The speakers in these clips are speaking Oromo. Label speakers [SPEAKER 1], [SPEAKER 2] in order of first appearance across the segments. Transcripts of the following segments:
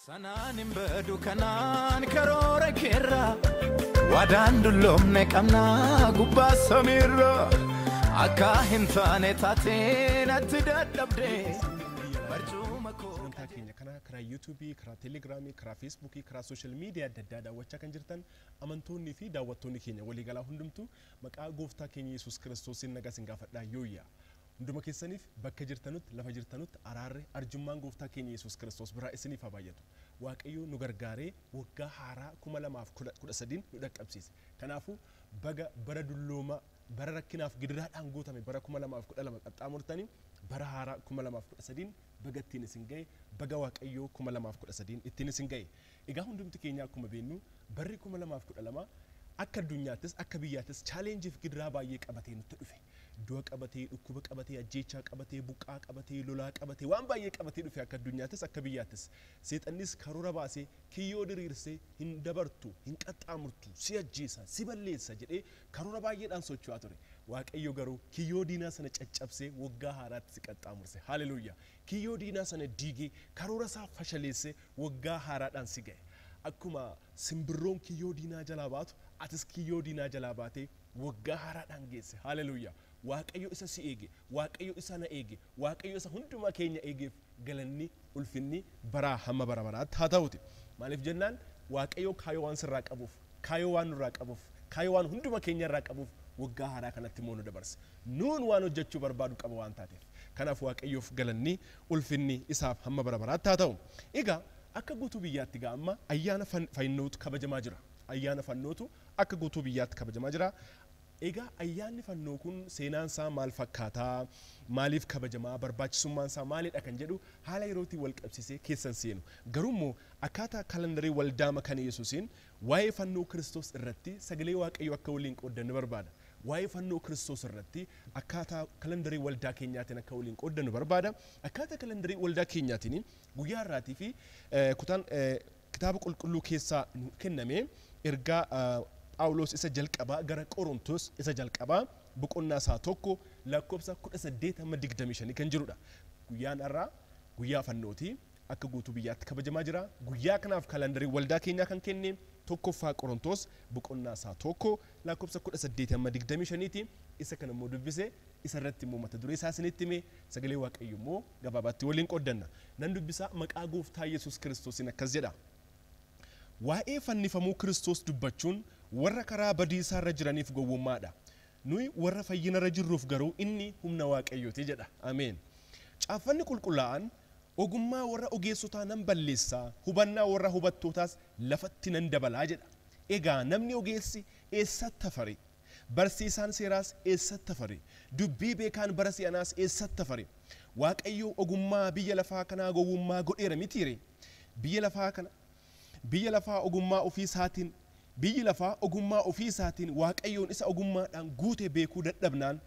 [SPEAKER 1] Sanaan hin badu kanaan karoora keerra waadaan dulloomne qabnaa gubbaa samiirra akka hin taane taatee natti dadhabde barcuma koo.
[SPEAKER 2] Sagantaa keenya kana karaa yuutuubii, karaa teelegiraamii, karaa feesbuukii, karaa sooshaal miidiyaa adda addaa daawwachaa kan jirtan amantoonnii fi daawwattoonni keenya waliigalaa hundumtuu maqaa gooftaa keenya Yesuus Kiristoosiin nagaa isin gaafadhaa yooyyaa. Hunduma keessaniif bakka jirtanutti lafa jirtanutti araarri arjummaan gooftaa keenya Yesuus Kiristoos biraa isiniif haa baay'atu. Waaqayyo nu gargaaree waggaa haaraa 2013 nu dhaqqabsiise. Kanaafuu baga bara dulloomaa bara rakkinaaf gidiraadhaan guutame bara 2012 qaxxaamurtanii bara haaraa 2013 baga ittiin isin ga'e, baga Waaqayyoo 2013 ittiin isin ga'e. Egaa hundumti keenya akkuma beeknu barri 2012 akka addunyaattis akka biyyaattis chaalenjiif gidiraa baay'ee qabatee nutti dhufe. Du'a qabatee, dhukkuba qabatee, ajjeechaa qabatee, buqqaa qabatee, lolaa qabatee, waan baay'ee qabatee dhufe akka addunyaattis akka biyyaattis. Seexannis karoora baasee kiyyoo diriirsee hin dabartu, hin qaxxaamurtu, si ajjeesa, si balleessa jedhee karoora baay'eedhaan socho'aa ture. Waaqayyo garuu kiyyoo diinaa sana caccabsee waggaa haaraatti si qaxxaamurse. Haleluuyaa! Kiyyoo diinaa sana diigee karoora isaa fashaleessee waggaa haaraadhaan si ga'e. Akkuma simbirroon kiyyoo diinaa jalaa baatu atis kiyyoo diinaa jalaa baatee waggaa haaraadhaan geesse. Haleluuyaa! Waaqayyo isa si eege, Waaqayyo isa na eege, Waaqayyo isa hundumaa keenya eegeef galanni ulfinni baraa hamma bara baraatti haa ta'uti. Maaliif jennaan Waaqayyo kaayyoo waan sirraa qabuuf, kaayyoo waan nurraa qabuuf, kaayyoo waan hunduma keenya irraa qabuuf waggaa haaraa kanatti immoo nu dabarse. Nuun waan hojjechuu barbaadu qaba waan taateef. Kanaaf Waaqayyoof galanni ulfinni isaaf hamma bara baraatti haa ta'u. Egaa akka guutuu biyyaatti gaa amma ayyaana fannootu kabajamaa jira. Ayyaana fannootu akka guutuu biyyaatti kabajamaa jira. Egaa ayyaanni fannoo kun seenaan isaa maal fakkaataa, maaliif kabajamaa, barbaachisummaan isaa maalidha kan jedhu haala yerootiin wal qabsiisee keessan seenu. Garuu immoo akkaataa kalandarii waldaa Makaana Yesuusiin waa'ee fannoo Kiristoos irratti sagalee Waaqayyoo akka waliin qooddannu barbaada. Waa'ee fannoo Kiristoos irratti akkaataa kalandarii waldaa keenyaatiin akka waliin qooddannu barbaada. Akkaataa kalandarii waldaa keenyaatiin guyyaa har'aatii fi kutaan kitaaba qulqulluu keessaa nu kenname ergaa Phaawulos isa jalqabaa gara Qorontos isa jalqabaa boqonnaa isaa 1 lakkoofsa 18 hamma 25 kan jirudha. Guyyaan har'aa guyyaa fannooti. Akka guutuu biyyaatti kabajamaa jira. Guyyaa kanaaf kalandarii waldaa keenyaa kan kenne 1ffaa Qorontos boqonnaa isaa 1 lakkoofsa 18 hamma 25ti. Isa kana immoo dubbise, isa irratti immoo mata duree isaa isinitti hime, sagalee Waaqayyo immoo gabaabaatti waliin qooddanna. Nan dubbisa maqaa gooftaa Yesuus Kiristoosiin akkas jedha. Waa'ee fannifamuu Kiristoos dubbachuun warra karaa badiisaa irra jiraniif gowwummaadha. Nuyi warra fayyina irra jirruuf garuu inni humna Waaqayyooti jedha. Ameen. Caaffanni qulqullaa'aan ogummaa warra ogeessotaa nan balleessaa, hubannaa warra hubattootaas lafatti nan dabalaa jedha. Egaa namni ogeessi eessatti hafare? Barsiisaan seeraas eessatti hafare? Dubbii beekaan bara si'anaas eessatti hafare? Waaqayyo ogummaa biyya lafaa kanaa gowwummaa godheera mitiire? Biyya lafaa kana biyya lafaa ogummaa ofii isaatiin biyyi lafaa ogummaa ofii isaatiin Waaqayyoon isa ogummaadhaan guute beekuu dadhabnaan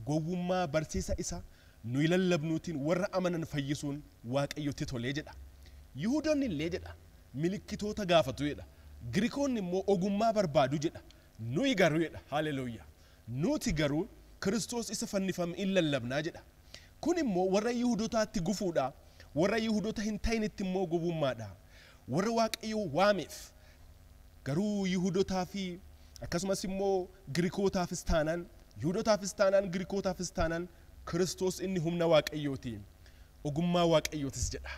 [SPEAKER 2] gowwummaa barsiisa isa nuyi lallabnuutiin warra amanan fayyisuun Waaqayyotti tolee jedha. Yihuudoonni illee jedha milikkitoota gaafatu jedha. Girikoonni immoo ogummaa barbaadu jedha. Nuyi garuu jedha. Haleluuyaa. Nuti garuu Kiristoos isa fannifame in lallabnaa jedha. Kun immoo warra Yihuudotaatti gufuudha. Warra Yihuudoota hin ta'initti immoo gowwummaadha. Warra Waaqayyo waameef garuu Yihuudotaa fi akkasumas immoo Girikootaafis taanaan, Yihuudotaafis taanaan, Girikootaafis taanaan Kiristoos inni humna Waaqayyooti. Ogummaa Waaqayyootis jedha.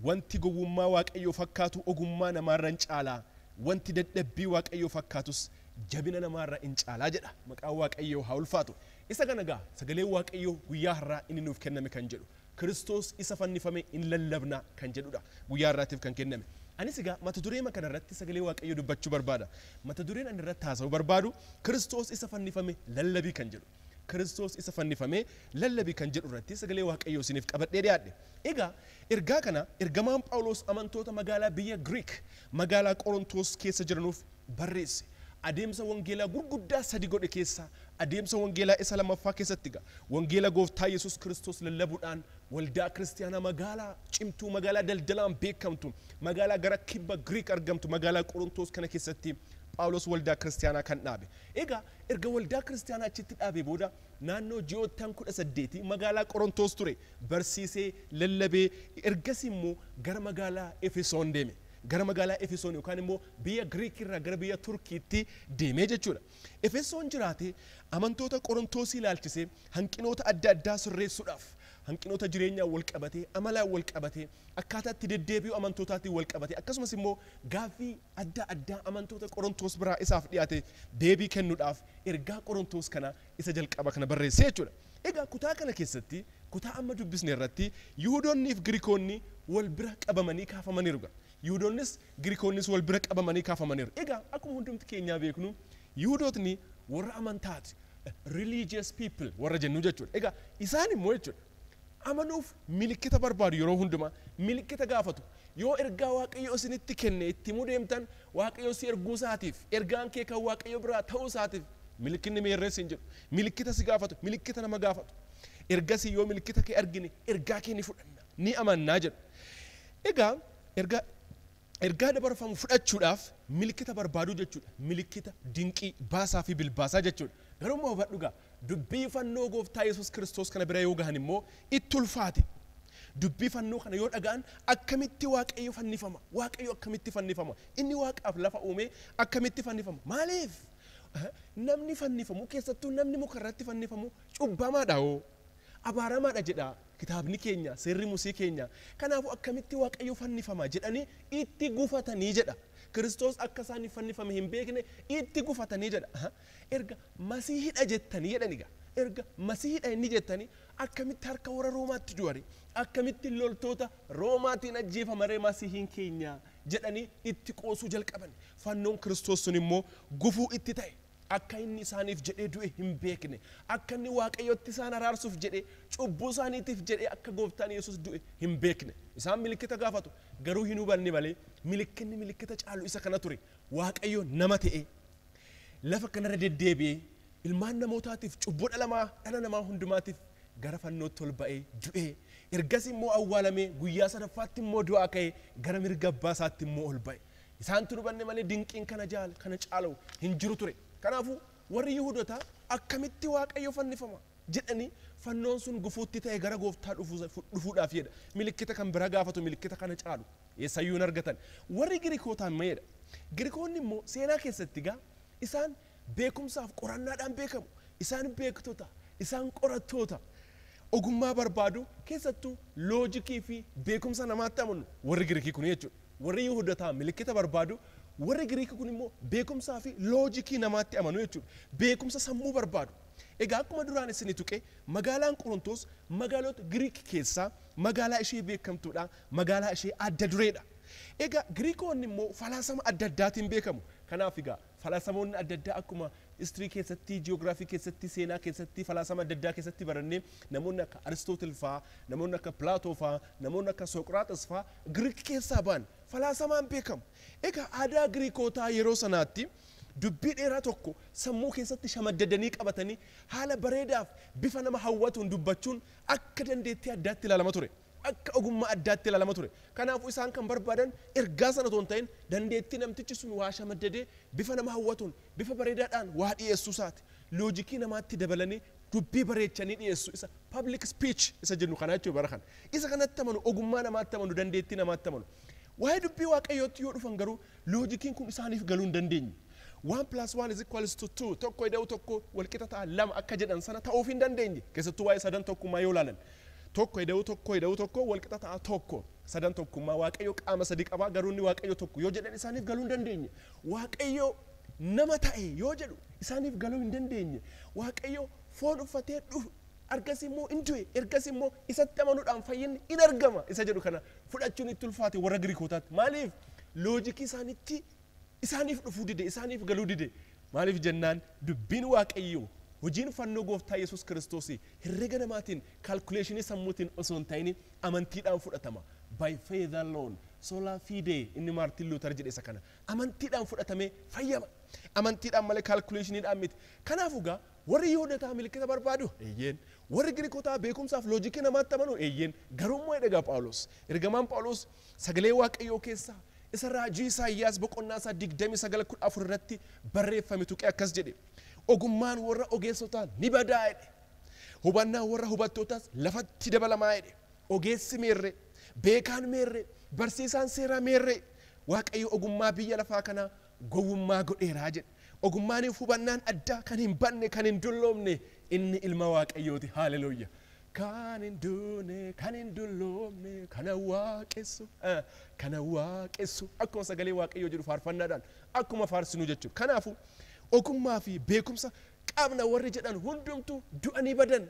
[SPEAKER 2] Wanti gowwummaa Waaqayyoo fakkaatu ogummaa namaarra hin caalaa. Wanti dadhabbii Waaqayyoo fakkaatus jabina namaarra hin caalaa jedha. Maqaan Waaqayyoo haa ulfaatu. Isa kana gaa sagalee Waaqayyoo guyyaa har'aa inni nuuf kenname kan jedhu Kiristoos isa fannifame in lallabna kan jedhudha. Guyyaa har'aatiif kan kenname. Anis egaa mata duree kana irratti sagalee Waaqayyoo dubbachuu barbaada. Mata dureen ani irratti haasa'uu barbaadu Kiristoos isa fannifame lallabii kan jedhu. Kiristoos isa fannifame lallabii kan jedhu irratti sagalee Waaqayyoo isiniif qabadhee dhiyaadhe. Egaa ergaa kana ergamaan Phaawulos amantoota magaalaa biyya Giriik magaalaa Qorontos keessa jiranuuf barreesse. Adeemsa wangeelaa gurguddaa sadi godhe keessaa adeemsa wangeelaa isa lammaffaa keessatti egaa wangeela gooftaa Yesuus Kiristoos lallabuudhaan waldaa kiristaanaa magaalaa cimtuu, magaalaa daldalaan beekamtu, magaalaa gara kibba Giriik argamtu magaalaa Qorontos kana keessatti Phaawulos waldaa kiristaanaa kan dhaabe. Egaa erga waldaa kiristaanaa achitti dhaabee booda naannoo ji'oottan 18 magaalaa Qorontos ture barsiisee lallabee ergasii immoo gara magaalaa Efesoon deeme. Gara magaalaa Efesoon yookaan immoo biyya Giriik irraa gara biyya Turkiitti deemee jechuudha. Efesoon jiraatee amantoota Qorontosii ilaalchisee hanqinoota adda addaa sirreessuudhaaf hanqinoota jireenyaan wal qabatee amalaan wal qabatee akkaataa itti deddeebi'u amantootaatiin wal qabatee akkasumas immoo gaaffii adda addaa amantoota Qorontos biraa isaaf dhiyaate deebii kennuudhaaf ergaa Qorontos kana isa jalqaba kana barreessee jechuudha. Egaa kutaa kana keessatti kutaa amma dubbisne irratti Yihuudoonnii fi Giriikonni wal bira qabamanii kaafamaniiru. Yihuudoonnis Giriikonnis wal bira qabamanii kaafamaniiru. Egaa akkuma hundumti keenyaa beeknu Yihuudootni warra amantaati, religious people warra jennu jechuudha. Egaa isaan immoo jechuudha amanuuf milikkita barbaadu yeroo hundumaa milikkita gaafatu. Yoo ergaa Waaqayyo isinitti kenne itti himuu deemtan Waaqayyo si erguu isaatiif ergaan kee kan Waaqayyo biraa ta'uu isaatiif milikkinni meerrees hin jedhu. Milikkita si gaafatu, milikkita nama gaafatu. Ergasii yoo milikkita kee argine ergaa kee ni fudhanna, ni amannaa jedhu. Egaa ergaa dabarfamu fudhachuudhaaf milikkita barbaaduu jechuudha. Milikkita dinqii baasaa fi bilbaasaa jechuudha. Garuu immoo hubadhu gaa dubbii fannoo gooftaa Yesuus Kiristoos kana bira yoo gahan immoo itti ulfaate. Dubbii fannoo kana yoo dhaga'an akkamitti Waaqayyo fannifama? Waaqayyo akkamitti fannifama? Inni Waaqaaf lafa uume akkamitti fannifama? Maaliif? Namni fannifamu keessattuu namni muka irratti fannifamu cubbamaadha hoo? Abaaramaadha jedha kitaabni keenya, seerri Musee keenya. Kanaafuu akkamitti Waaqayyo fannifama jedhanii itti gufatanii jedha. Kiristoos akka isaan fannifame hin beekne itti gufatanii jedha. Erga Masiihidha jettanii jedhani gaa. Erga Masiihidha inni jettanii akkamitti harka warra Roomaatti du'are? Akkamitti loltoota Roomaatiin ajjeefamaree Masiihiin keenya jedhanii itti qoosuu jalqaban. Fannoon Kiristoos sun immoo gufuu itti ta'e. Akka inni isaaniif jedhee du'e hin beekne, akka inni Waaqayyotti isaan araarsuuf jedhee cubbuu isaaniitiif jedhee akka gooftaan Yesuus du'e hin beekne. Isaan milikkita gaafatu garuu hin hubanne malee milikkinni milikkita caalu isa kana ture. Waaqayyo nama ta'e lafa kanarra deddeebi'ee ilmaan namootaatiif cubbuu dhala namaa hundumaatiif gara fannootti ol ba'ee du'e. Ergasii immoo awwaalamee guyyaa sadaffaatti immoo du'aa ka'ee gara mirga abbaa isaatti immoo ol ba'e. Isaantu hubanne malee dinqiin kana caalu hin jiru ture. Kanaafuu warri Yihuudotaa akkamitti Waaqayyo fannifama jedhanii fannoon sun gufuutti ta'e gara gooftaa dhufuudhaaf jedha. Milikkita kan bira gaafatu milikkita kana caalu eessayyuu hin argatan. Warri Giriikootaan ma'eedha. Giriikoonni immoo seenaa keessatti gaa isaan beekumsaaf qorannaadhaan beekamu. Isaan beektota, isaan qorattoota. Ogummaa barbaadu keessattuu loojikii fi beekumsa namaatti amanu warri Giriikii kun jechuudha. Warri Yihuudotaa milikkita barbaadu, warri Giriikii kun immoo beekumsaa fi loojikii namaatti amanu jechuudha. Beekumsa sammuu barbaadu. Egaa akkuma duraan isin tuqe magaalaan Qorontos magaalota Giriik keessaa magaalaa ishee beekamtuudha, magaalaa ishee adda dureedha. Egaa Giriikonni immoo falaasama adda addaatiin beekamu. Kanaaf egaa falaasamoonni adda addaa akkuma histirii keessatti, jiyoogiraafii keessatti, seenaa keessatti, falaasama adda addaa keessatti barannee namoonni akka Aristootil fa'aa, namoonni akka Pilaatoo fa'aa, namoonni akka Soqiraaxis fa'aa Giriik keessaa ba'an falaasamaan beekamu. Egaa aadaa Giriikotaa yeroo sanaatti dubbii dheeraa tokko sammuu keessatti shamaddadanii qabatanii haala bareedaaf bifa nama hawwatuun dubbachuun akka dandeettii addaatti ilaalama ture. Akka ogummaa addaatti ilaalama ture. Kanaafuu isaan kan barbaadan ergaa sana otoo hin ta'in dandeettii namtichi sun waa shamaddadee bifa nama hawwatuun bifa bareedaadhaan waa dhiyeessuu isaati. Loojikii namaatti dabalanii dubbii bareechanii dhiyeessuu isa public speech isa jennu kana jechuudha bara kana. Isa kanatti amanu, ogummaa namaatti amanu, dandeettii namaatti amanu. Waa'ee dubbii Waaqayyootti yoo dhufan garuu loojikiin kun isaaniif galuu hin dandeenye. 1 + 1 = 2 tokko ida'u tokko walqixa ta'a 2 akka jedhan sana ta'uuf hin dandeenye. Keessattuu waa'ee sadan tokkummaa yoo ilaalan. Tokko ida'u tokko ida'u tokko walqixa ta'a tokko. Sadan tokkummaa Waaqayyo qaama sadii qaba garuu inni Waaqayyo tokko yoo jedhan isaaniif galuu hin dandeenye. Waaqayyo nama ta'e yoo jedhu isaaniif galuu hin dandeenye. Waaqayyo foon uffatee dhufu ergasii immoo hin du'e, ergasii immoo isatti amanuudhaan fayyinni in argama isa jedhu kana fudhachuun itti ulfaate warra Giriikotaatti. Maaliif? Loojikii isaanitti isaaniif dhufuu dide, isaaniif galuu dide. Maaliif jennaan dubbiin Waaqayyoo hojiin fannoo gooftaa Yesuus Kiristoos herrega namaatiin kaalkuleeshinii sammuutiin osoo hin ta'in amantiidhaan fudhatama. By faith alone, sola fide inni Maartin Luuter jedhe isa kana. Amantiidhaan fudhatamee fayyama. Amantiidhaan malee kaalkuleeshiniidhaan miti. Kanaafuu gaa warri Yihuudotaa milikkita barbaadu eeyyeen, warri Giriikotaa beekumsaaf loojikii namaatti amanu eeyyeen. Garuu immoo egaa Phaawulos, ergamaan Phaawulos sagalee Waaqayyoo keessaa Isa raajii Isaayyaas boqonnaa isaa 29:14 irratti barreeffame tuqee akkas jedhe. Ogummaan warra ogeessotaa ni badaa jedhe. Hubannaan warra hubattootaas lafatti dabalamaa jedhe. Ogeessi meerre, beekaan meerre, barsiisaan seeraa meerre. Waaqayyo ogummaa biyya lafaa kanaa gowwummaa godheeraa jedhe. Ogummaaniif hubannaan addaa kan hin banne, kan hin dulloomne inni ilma Waaqayyooti. Haaleluyya. Kan hin duune, kan hin dulloomne, kana waaqessu, kana waaqessu. Akkuma sagalee Waaqayyoo jedhu faarfannaadhaan akkuma faarsinu jechuudha. Kanaafuu ogummaa fi beekumsa qabna warri jedhan hundumtuu du'anii badan.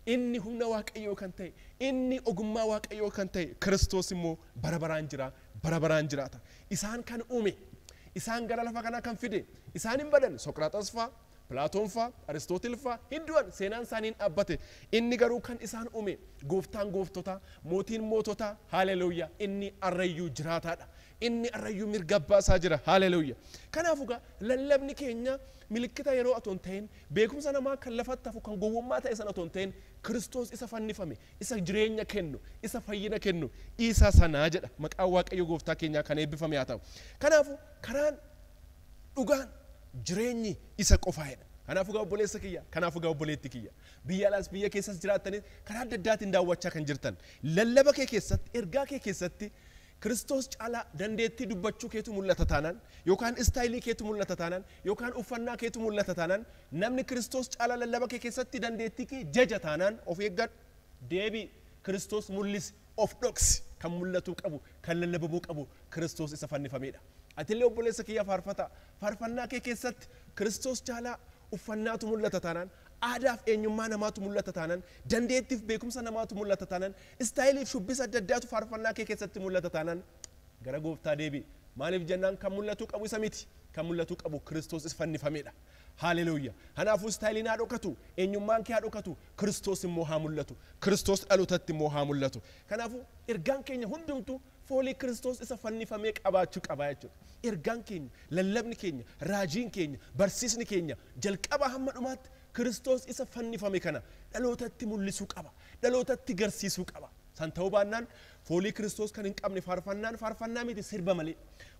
[SPEAKER 2] Inni humna Waaqayyoo kan ta'e, inni ogummaa Waaqayyoo kan ta'e, Kiristoos immoo bara baraan jira, bara baraan jiraata. Isaan kan uume, isaan gara lafa kanaa kan fide, isaan hin badan. Soqiraaxas faa, Pilaatoon faa, Aristootil faa hin du'an, seenaan isaanii hin dhaabbate. Inni garuu kan isaan uume, gooftaan gooftotaa, mootiin moototaa, haaleluyyaa, inni arrayyuu jiraataadha. Inni arrayyuu mirga abbaa isaa jira, haaleluyyaa. Kanaafuu gaa lallabni keenya milikkita yeroo otoo hin ta'in, beekumsa namaa kan lafatti hafu kan gowwummaa ta'e sana otoo hin ta'in, Kiristoos isa fannifame, isa jireenya kennu, isa fayyina kennu, isa sanaa jedha. Maqaan Waaqayyo gooftaa keenyaa kan eebbifame haa ta'u. Kanaafuu karaan dhugaan jireenyi isa qofaa'edha. Kanaafuu gaa obboleessa kiyya, kanaafuu gaa obboleetti kiyya. Biyya alaas biyya keessas jiraattanis karaa adda addaatiin daawwachaa kan jirtan. Lallaba kee keessatti, ergaa kee keessatti Kiristoos caalaa dandeettii dubbachuu keetu mul'ata taanaan, yookaan istaayilii keetu mul'ata taanaan, yookaan uffannaa keetu mul'ata taanaan, namni Kiristoos caalaa lallaba kee keessatti dandeettii kee jaja taanaan of eeggadhu. Deebii Kiristoos mul'isi, of dhoksi. Kan mul'atuu qabu, kan lallabamuu qabu Kiristoos isa fannifamedha. Atillee obboleessa kiyya faarfata. Faarfannaa kee keessatti Kiristoos caalaa uffannaatu mul'ata taanaan, aadaaf eenyummaa namaatu mul'ata taanaan, dandeettiif beekumsa namaatu mul'ata taanaan, istaayiliif shubbisa adda addaatu faarfannaa kee keessatti mul'ata taanaan, gara gooftaa deebi'i. Maaliif jennaan kan mul'atuu qabu isa miti, kan mul'atuu qabu Kiristoos isa fannifamedha. Haaleluyyaa. Kanaafuu istaayiliin haa dhokatu, eenyummaan kee haa dhokatu, Kiristoos immoo haa mul'atu, Kiristoos dhalootatti immoo haa mul'atu. Kanaafuu ergaan keenya hundumtuu foolii Kiristoos isa fannifamee qabaachuu qaba jechuudha. Ergaan keenya, lallabni keenya, raajiin keenya, barsiisni keenya jalqaba hamma dhumaatti Kiristoos isa fannifame kana dhalootatti mul'isuu qaba, dhalootatti garsiisuu qaba. San ta'uu baannaan foolii Kiristoos kan hin qabne faarfannaan faarfannaa miti, sirba malee.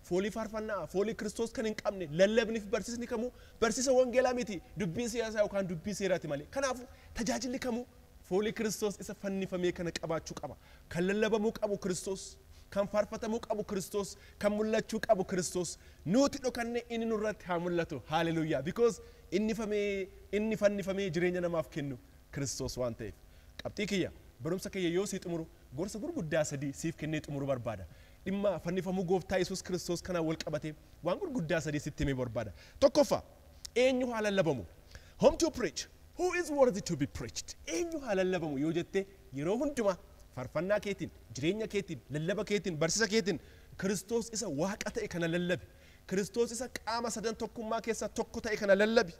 [SPEAKER 2] Foolii faarfannaa, foolii Kiristoos kan hin qabne lallabni fi barsiisni kamuu barsiisa wangeelaa miti, dubbii siyaasaa yookaan dubbii seeraati malee. Kanaafuu tajaajilli kamuu foolii Kiristoos isa fannifamee kana qabaachuu qaba. Kan lallabamuu qabu Kiristoos, kan faarfatamuu qabu Kiristoos, kan mul'achuu qabu Kiristoos. Nuti dhokanne inni nurratti haa mul'atu. Haaleluyyaa. Because inni fannifamee jireenya namaaf kennu Kiristoos waan ta'eef. Qabxii kiyya, barumsa kiyya yoo sii xumuru gorsa gurguddaa sadii siif kennee xumuru barbaada. Dhimma fannifamuu gooftaa Yesuus Kiristoos kanaan wal qabatee waan gurguddaa sadii sitti himee barbaada. Tokkoffaa, eenyu haa lallabamu? Whom to preach? Who is worthy to be preached? Eenyu haa lallabamu yoo jette yeroo hundumaa faarfannaa keetiin, jireenya keetiin, lallaba keetiin, barsiisa keetiin Kiristoos isa waaqa ta'e kana lallabi. Kiristoos isa qaama sadan tokkummaa keessaa tokko ta'e kana lallabi.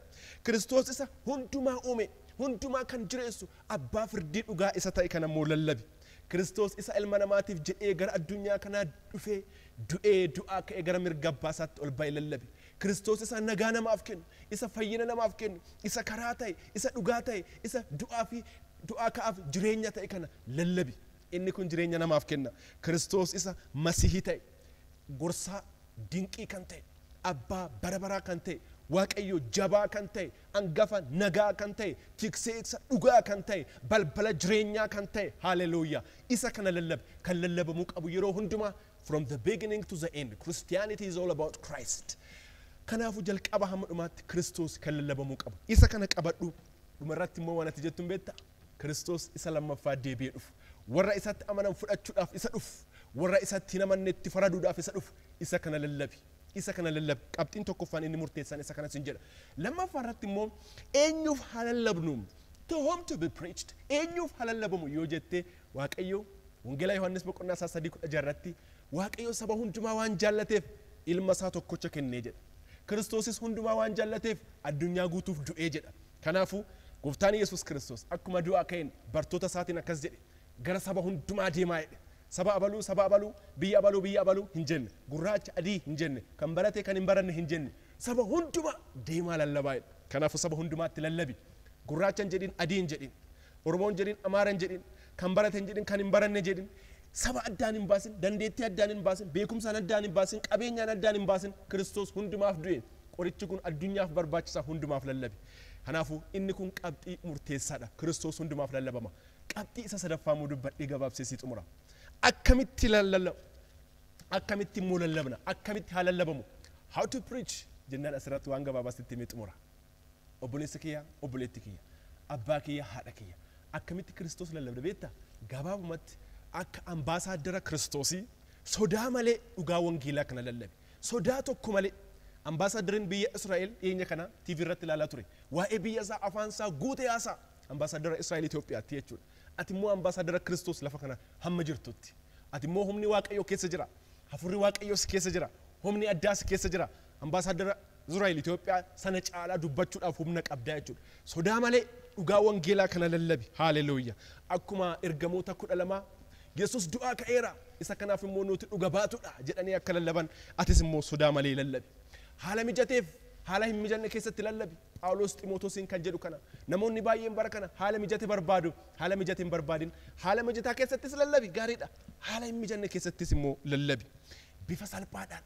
[SPEAKER 2] Kiristoos isa hundumaa uume, hundumaa kan jireessu, abbaa firdii dhugaa isa ta'e kana immoo lallabi. Kiristoos isa ilma namaatiif jedhee gara addunyaa kanaa dhufee, du'ee, du'aa ka'ee gara mirga abbaa isaatti ol ba'e lallabi. Kiristoos isa nagaa namaaf kennu, isa fayyina namaaf kennu, isa karaa ta'e, isa dhugaa ta'e, isa du'aa fi du'aa ka'aaf jireenya ta'e kana lallabi. Inni kun jireenya namaaf kenna. Kiristoos isa Masihii ta'e, gorsaa dinqii kan ta'e, abbaa bara baraa kan ta'e, Waaqayyo jabaa kan ta'e, hangafa nagaa kan ta'e, tiksee isa dhugaa kan ta'e, balbala jireenyaa kan ta'e, haaleluyyaa. Isa kana lallabi. Kan lallabamuu qabu yeroo hundumaa from the beginning to the end. Christianity is all about Christ. Kanaafuu jalqaba hamma dhumaatti Kiristoos kan lallabamuu qabu. Isa kana qabadhu. Dhumarratti immoo waan ati jettu hin beektaa? Kiristoos isa lammaffaa deebi'ee dhufu. Warra isatti amanan fudhachuudhaaf isa dhufu. Warra isatti hin amanne itti faraduudhaaf isa dhufu. Isa kana lallabi. Isa kana lallabi. Qabxiin tokkoffaan inni murteessaan isa kanas hin jedha. Lammaffaa irratti immoo eenyuuf haa lallabnu? To whom to be preached? Eenyuuf haa lallabamu yoo jette Waaqayyo Wangeelaa Yohaannis boqonnaa isaa 3:16 irratti Waaqayyo saba hundumaa waan jaallateef ilma isaa tokkocha kennee jedha. Kiristoosis hundumaa waan jaallateef addunyaa guutuuf du'ee jedha. Kanaafuu gooftaan Yesuus Kiristoos akkuma du'aa ka'een bartoota isaatiin akkas jedhe, gara saba hundumaa deemaa jedhe. Saba abaluu, saba abaluu, biyya abaluu, biyya abaluu hin jenne. Gurraacha adii hin jenne. Kan barate kan hin baranne hin jenne. Saba hundumaa deemaa lallabaa jedhe. Kanaafuu saba hundumaatti lallabi. Gurraacha hin jedhin, adii hin jedhin. Oromoon jedhin, Amaara hin jedhin. Kan barate hin jedhin, kan hin baranne jedhin. Saba addaan hin baasin, dandeettii addaan hin baasin, beekumsaan addaan hin baasin, qabeenyaan addaan hin baasin. Kiristoos hundumaaf du'e. Qorichi kun addunyaaf barbaachisaa, hundumaaf lallabi. Kanaafuu inni kun qabxii murteessaadha. Kiristoos hundumaaf lallabama. Qabxii isa sadaffaa immoo dubbadhee gabaabsee si xumura. Akkamitti lallabu? Akkamitti immoo lallabna? Akkamitti haa lallabamu? How to preach jennaan asirratti waan gabaabaa sitti himee xumura. Obboleessa kiyya, obboleetti kiyya, abbaa kiyya, haadha kiyya. Akkamitti Kiristoos lallabda beektaa? Gabaabumatti akka ambaasaaddara Kiristoosii sodaa malee dhugaa wangeelaa kana lallabi. Sodaa tokko malee. Ambaasaaddariin biyya Israa'el dhiyeenya kana TV irratti ilaalaa ture. Waa'ee biyya isaa afaan isaa guutee haasaa. Ambaasaaddara Israa'el Itoophiyaatti jechuudha. Ati immoo ambaasaaddara Kiristoos lafa kana hamma jirtutti. Ati immoo humni Waaqayyoo keessa jira. Hafuurri Waaqayyoo si keessa jira. Humni addaa si keessa jira. Ambaasaaddara Israa'el Itoophiyaa sana caalaa dubbachuudhaaf humna qabdaa jechuudha. Sodaa malee dhugaa wangeelaa kana lallabi. Haaleluuya. Akkuma ergamoota 12 Yesuus du'aa ka'eera. Isa kanaaf immoo nuti dhuga baatudha jedhanii akka lallaban atis immoo sodaa malee lallabi. Haala mijateef haala hin mijanne keessatti lallabi. Phaawulos Ximootosiin kan jedhu kana. Namoonni baay'een bara kana haala mijate barbaadu, haala mijate hin barbaadin. Haala mijataa keessattis lallabi gaariidha. Haala hin mijanne keessattis immoo lallabi. Bifa salphaadhaan,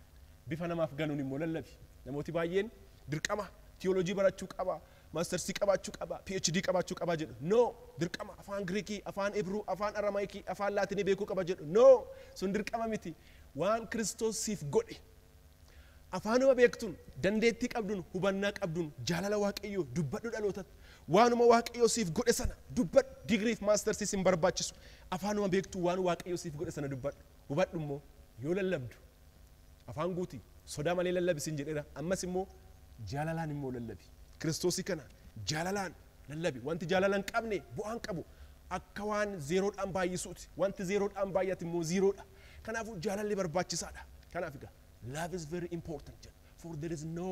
[SPEAKER 2] bifa namaaf galuun immoo lallabi. Namooti baay'een dirqama tiyoolojii barachuu qaba, maastarsii qabaachuu qaba, PhD qabaachuu qaba jedhu. No, dirqama afaan Giriikii, afaan Ibruu, afaan Aramaayikii, afaan Laatinii beekuu qaba jedhu. No, sun dirqama miti. Waan Kiristoos siif godhe afaanuma beektuun, dandeettii qabduun, hubannaa qabduun jaalala Waaqayyoo dubbadhu dhalootatti. Waanuma Waaqayyoo siif godhe sana dubbadhu. Digiriif maastarsii sin barbaachisu. Afaanuma beektuu waan Waaqayyoo siif godhe sana dubbadhu. Hubadhu immoo yoo lallabdu afaan guutii sodaa malee lallabi sin jedheera. Ammas immoo jaalalaan immoo lallabi. Kiristoosii kana jaalalaan lallabi. Wanti jaalala hin qabne bu'aan qabu. Akka waan zeeroodhaan baay'isuuti. Wanti zeeroodhaan baay'ate immoo zeeroodha. Kanaafuu jaalalli barbaachisaadha. Kanaaf egaa love is very important jedha. For there is no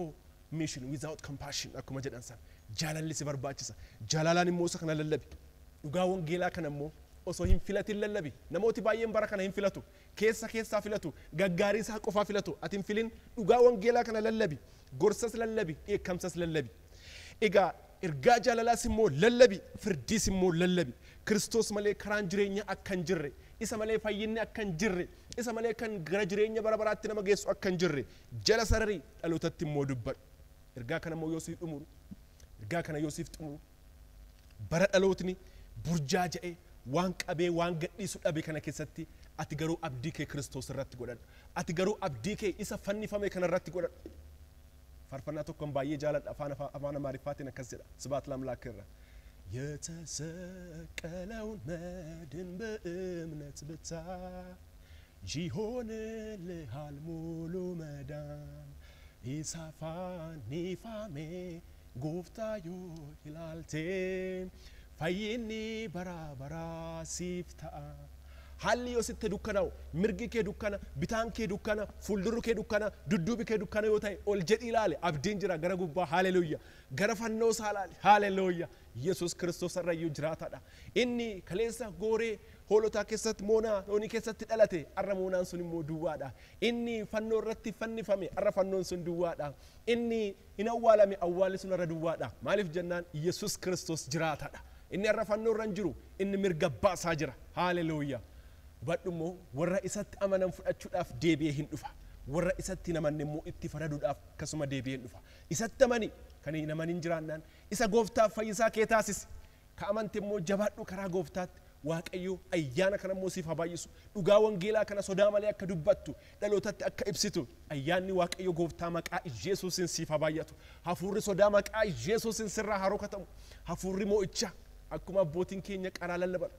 [SPEAKER 2] mission without compassion akkuma jedhan sana. Jaalalli si barbaachisa. Jaalalaan immoo isa kana lallabi. Dhugaa wangeelaa kana immoo osoo hin filatin lallabi. Namooti baay'een bara kana hin filatu. Keessa keessaa filatu. Gaggaarii isaa qofaa filatu. Ati hin filin. Dhugaa wangeelaa kana lallabi. Gorsas lallabi. Dheekkamsas lallabi. Egaa ergaa jaalalaas immoo lallabi. Firdiis immoo lallabi. Kiristoos malee karaan jireenya akka hin jirre, isa malee fayyinni akka hin jirre, isa malee kan gara jireenya bara baraatti nama geessu akka hin jirre jala sararii dhalootatti immoo dubbadhu. Ergaa kana immoo yoo siif xumuru, ergaa kana yoo siif xumuru, bara dhalootni burjaaja'e waan qabee waan gadhiisu dhabe kana keessatti ati garuu abdii kee Kiristoos irratti godhadhu. Ati garuu abdii kee isa fannifame kana irratti godhadhu. Faarfannaa tokkoon baay'ee jaaladha afaan Amaariffaatiin akkas jedha. Sibaat Lamlaak irra. የተሰቀለውን መድን በእምነት ብታይ ይሆንልሃል ሙሉ መዳን ኢሳፋኒፋሜ ጎፍታዮ ይላልቴ fayyinni bara baraa siif ta'a. Haalli yoo sitti dukkanaa'u, mirgi kee dukkana, bitaan kee dukkana, fuuldurri kee dukkana, dudduubi kee dukkana yoo ta'e ol jedhii ilaali. Abdiin jira gara gubbaa, haaleluuya. Gara fannoo isaa ilaali, haaleluuya. Yesuus Kiristoos irrayyuu jiraataadha. Inni kaleessa gooree hoolotaa keessatti moonaa loonii keessatti dhalate, arra moonaan sun immoo duwwaadha. Inni fannoo irratti fannifame, arra fannoon sun duwwaadha. Inni hin awwaalame, awwaalli sun arra duwwaadha. Maaliif jennaan Yesuus Kiristoos jiraataadha. Inni arra fannoo irra hin jiru, inni mirga baasaa jira. Haaleluuya. Hubadhu immoo warra isatti amanan fudhachuudhaaf deebi'ee hin dhufa. Warra isatti hin amanne immoo itti faraduudhaaf akkasuma deebi'ee hin dhufa. Isatti amani kan hin amanin jiraannaan isa gooftaaf fayyisaa kee taasisi. Ka amante immoo jabaadhu karaa gooftaatti. Waaqayyo ayyaana kana immoo siif haa baay'isu. Dhugaa wangeelaa kana sodaa malee akka dubbattu, dhalootatti akka ibsitu, ayyaanni Waaqayyo gooftaa maqaa Yesuusiin siif haa baay'atu. Hafuurri sodaa maqaa Yesuusiin sirraa haa rukatamu. Hafuurri mo'ichaa akkuma abbootiin keenya qaraa lallaban.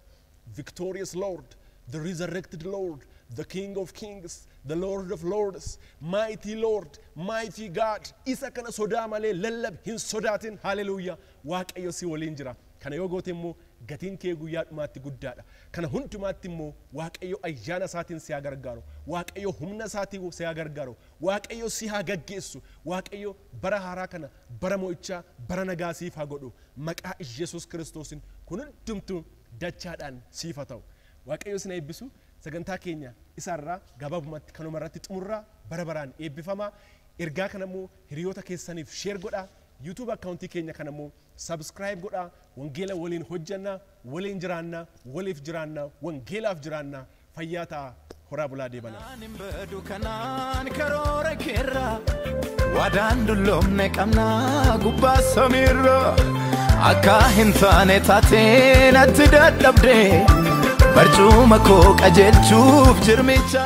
[SPEAKER 2] Victorious Lord, the resurrected Lord, the King of Kings, the Lord of Lords, mighty Lord, mighty God. Isa kana sodaa malee lallabi, hin sodaatin. Hallelujah. Waaqayyo si waliin jira. Kana yoo goote immoo gatiin kee guyyaa dhumaatti guddaadha. Kana hundumaatti immoo Waaqayyo ayyaana isaatiin si haa gargaaru. Waaqayyo humna isaatiin si haa gargaaru. Waaqayyo si haa gaggeessu. Waaqayyo bara haaraa kana bara mo'ichaa, bara nagaa siif haa godhu. Maqaa Yesuus Kiristoosiin kun hundumtuu dachaadhaan siif haa ta'u. Waaqayyo isin eebbisu. Sagantaa keenya isaarraa gabaabumatti kanuma irratti xumurraa bara baraan eebbifamaa. Ergaa kana immoo hiriyoota keessaniif sheer godhaa. YouTube akkaawuntii keenya kana immoo subscribe godhaa. Wangeela waliin hojjannaa, waliin jiraannaa, waliif jiraannaa, wangeelaaf jiraannaa. Fayyaa ta'a, horaa bulaa deebanaa.
[SPEAKER 1] Ani badu kanaan karoora keerra waadaan dulloomne qabnaa gubbaa samiirra akka hin taane taatee natti dadhabde barcuma koo qajeelchuuf jirmicha.